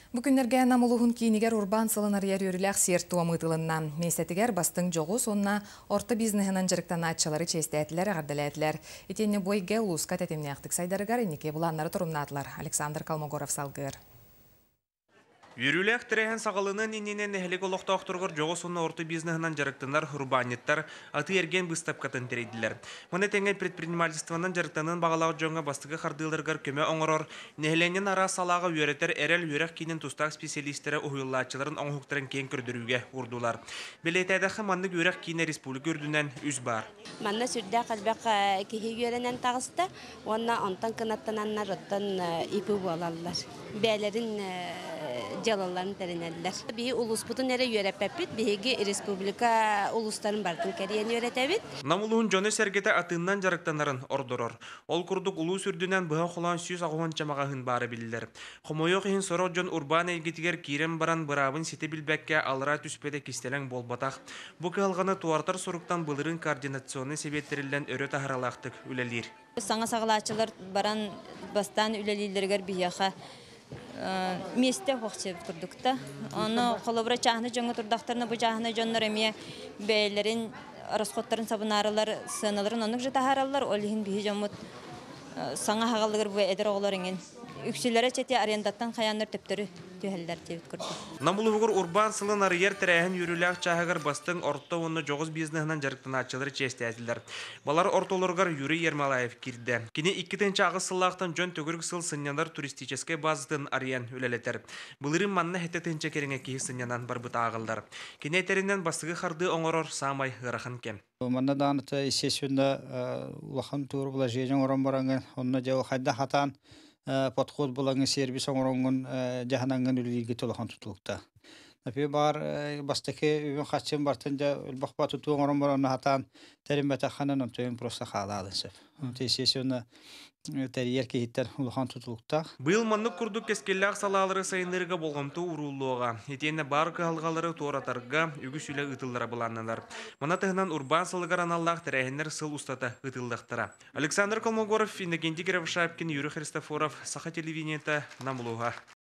Бу күннэргэ Нам улууһун киинигэр Урбаан сылын арыйар үөрүүлээх сиэр-туом ыытылынна. Миэстэтигэр бастыҥ дьоҕус уонна орто бизнеһынан дьарыктанааччылары чиэстээтилэр, эҕэрдэлээтилэр. Итиэннэ бу эйгэ улууска тэтимнээхтик сайдарыгар инники былааннары торумнаатылар. Александр Колмогоров салгыыр. Үөрүүлээх тэрээһин саҕаланыан иннинэ нэһилиэк олохтоохторугар дьоҕус уонна орто бизнеһынан дьарыктанар урбаанньыттар атыы-эргиэн быыстапкатын тэрийдилэр. Маны тэҥэ предпринимательствонан дьарыктаныан баҕалаах дьоҥҥо бастакы хардыыларыгар көмө оҥорор, нэһилиэнньэни араас салааҕа үөрэтэр Эрэл үөрэх киинин тустаах специалистэрэ уһуйуллааччыларын оҥоһуктарын киэҥ көрдөрүүгэ уурдулар. Бэлиэтээтэххэ, маннык үөрэх киинэ республика үрдүнэн үс баар. Манна сүрдээх элбэх киһи үөрэнэн таҕыста уонна онтон кынаттананнар оттон ИП буолаллар. Бэйэлэрин дьыалаларын тэринэллэр. Биһи улууспутун эрэ үөрэппэппит, биһиги республика улуустарын барытын кэрийэн үөрэтэбит. Нам улууһун дьоно-сэргэтэ атыыннан дьарыктанарын ордорор. Ол курдук улуус үрдүнэн быһа холоон 180 маҕаһыын баара биллэр. Хомойуох иһин сорох дьон урбаан эйгэтигэр киирэн баран быраабын ситэ билбэккэ аллараа түспэтэ кистэлэҥ буолбатах. Бу кыһалҕаны туоратар соруктан былырыын координационнай сэбиэт тэриллэн өрө таһаралаахтык үлэлиир. Саҥа саҕалааччылар баран бастаан үлэлииллэригэр биһиэхэ миэстэ суох курдук да. Ону холобура чааһынай дьоҥҥо турдахтарына бу чааһынай дьоннор эмиэ бэйэлэрин расходтарын сабынаарылар сыаналарын оннук же таһаараллар. Ол иһин биһи дьоммут саҥа аһаҕаллыгар бу эдэр оҕолор иҥин үксүлэрэ чэти арендаттан хайааннар төптөрү түһэллэр диэбит курдук. Нам улууһугар урбаан сылын арыйар тэрээһин үөрүүлээх чааһыгар бастыҥ орто уонна дьоҕус бизнеһынан дьарыктанааччылары чиэстээтилэр. Балар ортолоругар Юрий Ермолаев киирдэ. Кини 2008 сыллаахтан дьон төгүрүк сыл сынньанар туристическай базатын арыйан үлэлэтэр. Былырыын манна сэттэ тыһыынча кэриҥэ киһи сынньанан барбыт ааҕыллар. Кини этэринэн бастакы хардыы оҥорор саамай ыарахан кэм. Манна даҕаны естественно улахан тур вложение оҥорон бараҥҥын онно дьэ хайдах хатаан подход булаҥҥын сервис оҥороҥҥун дьаһанаҥҥын үлэлииргит улахан тутулуктаах. Например, баар бастакы үбүн харчын бартын дьэ элбэх тутуу оҥорон баран хатаан тэриммэтэххинэ онтуйун просто хаалаалын сөп. Естественно тэрийэр киһиттэн улахан тутулуктаах. Быйыл маннык курдук кэскиллээх салаалары сайыннарыыга болҕомто ууруллуоҕа. Итиэннэ баар кыһалҕалары туоратарга үгүс үлэ ыытыллара былааннанар. Маны таһынан урбаан сылыгар аналлаах тэрээһиннэр сыл устата ыытыллыахтара. Александр Колмогоров, Иннокентий Кривошапкин, Юрий Христофоров, Саха телевидениета, Нам улууһа.